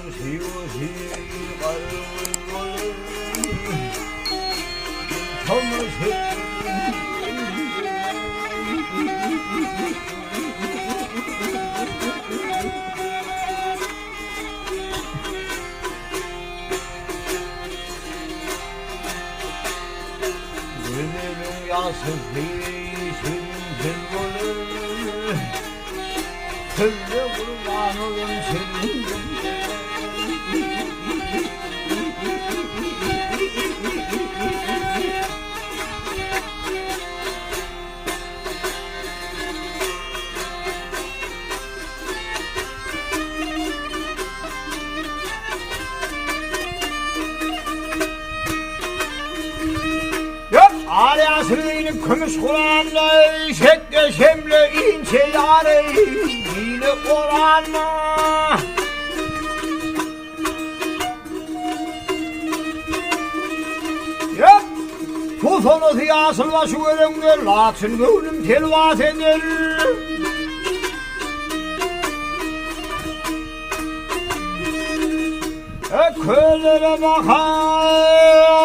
Gözeliň ýagşysy şirin bolar, Sözde gurban bolan şirin Arasını kümüş Kur'an'la şekle şemle inçe yâre ile Kur'an'la Tutanasy ýaşyl başy göreňde Laçyn göwnüm telwas eder. E köllere bakar.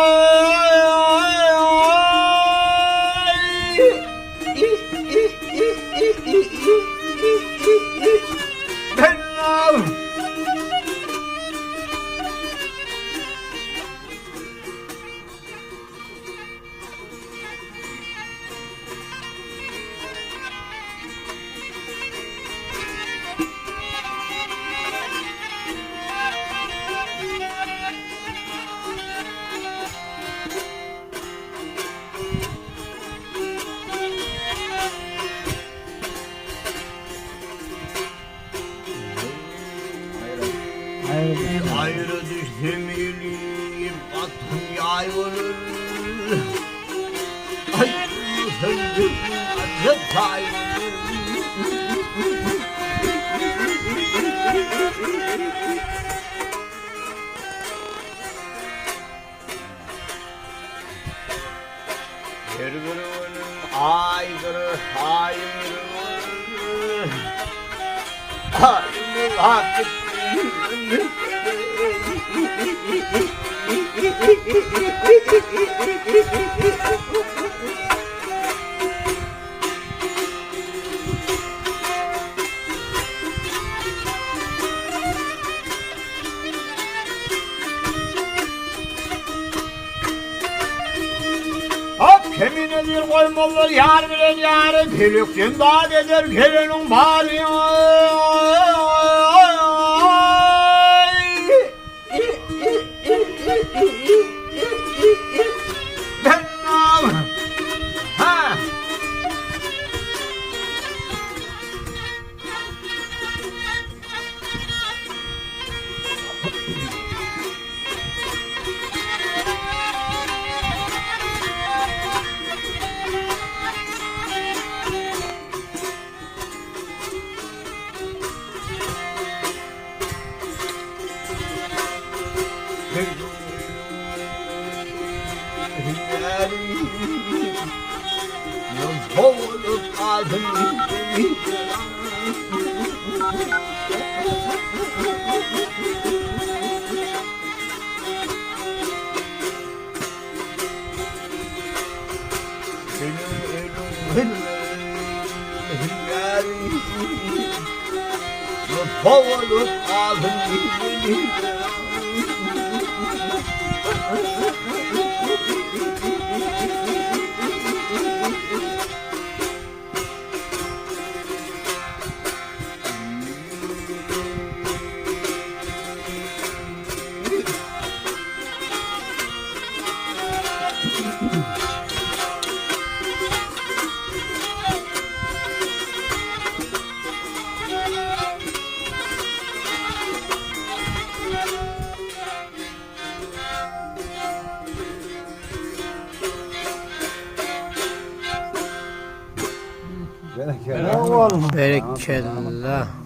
Ben Aýra düşsem elim atym ýaý bolar. Aýrylsam atym taý bolar. Her bir günüm aýdyr, aýym Aýym hakyt. Hak keminedir goýmazlar ýar bilen ýary, Pelekden dat eder geleniň bary. Ha! Berekella.